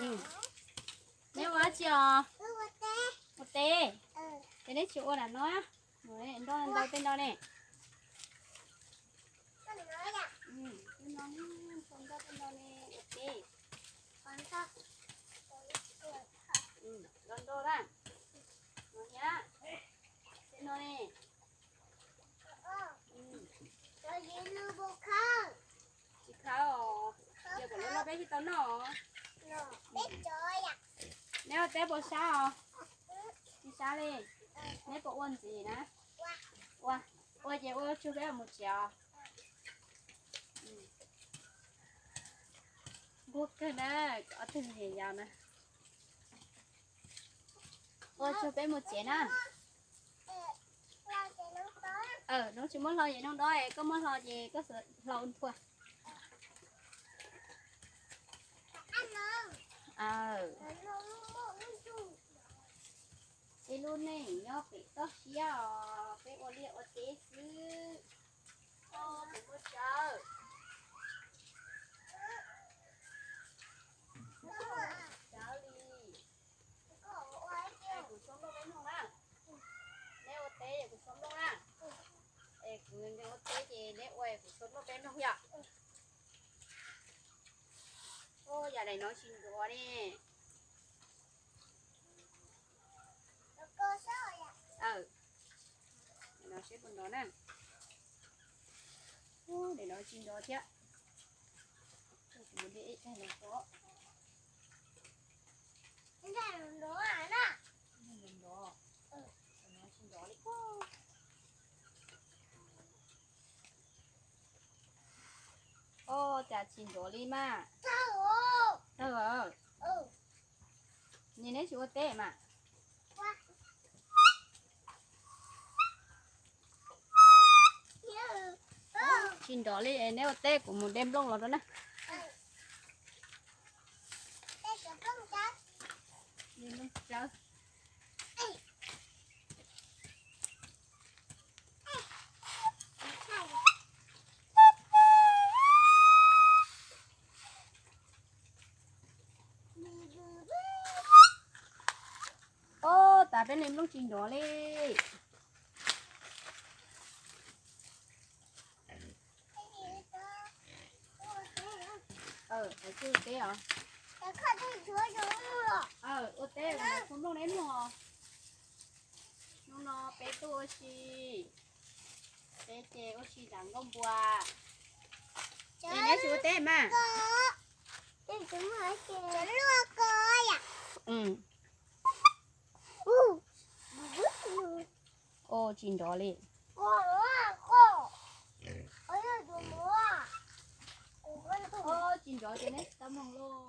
Neb ua dab tsi os? Ua teb. Ces neb tsis ua lam no, nroj ntau tej no ne. Tej no, ntau tej no ne, ua teb. Nroj ntau na. No thiab. Tej no ne. Tsis khawb os, yog kom loj loj peb thiaj tau noj. Neb ua teb puas sab os? Tsis sab li. Neb puas ua ntxiv na? Ua, ua ces ua tsuag peb mus tsev os. Nquag kawg na, ob tug niam yau na. Ua tsuag peb mus tsev na. Hnub tsis muab hlo ces noj dob, koj muab hlo ces koj hlo nthua. Ib lub neej nyob pem toj siab os, peb ua liaj ua teb xwb. Kuv muaj tsawb, tsawb li. Kuv tshuab nplooj peb mloog na. Neb ua teb es kuv tshuab nplooj na. Es kuv ua teb ces neb ua es kuv tshuab nplooj peb mloog yom. Yam daim no tsis nrov ne. No seb puas nrov na. Daim no tsis nrov thiab. Kuv mus de ib daim no tso. Nrov, nrov. Tsis nrov li. Oj, cas tsis nrov li mas. Tawg. Nim neb tsis ua teb mas. Tsis nrov li, neb ua teb kuv mus de nplooj los rau na. Oj, tas peb li nplooj tsis nrov li. Ua teb os. Ua teb, tshuab nplooj neb mloog os. Hnub no peb tuaj ua si, peb ces ua si nram nkuaj npua. Es neb tsis ua teb mas. Oj, tsis nrov li. Oj, tsis nrov ces neb tsis tau mloog lauj.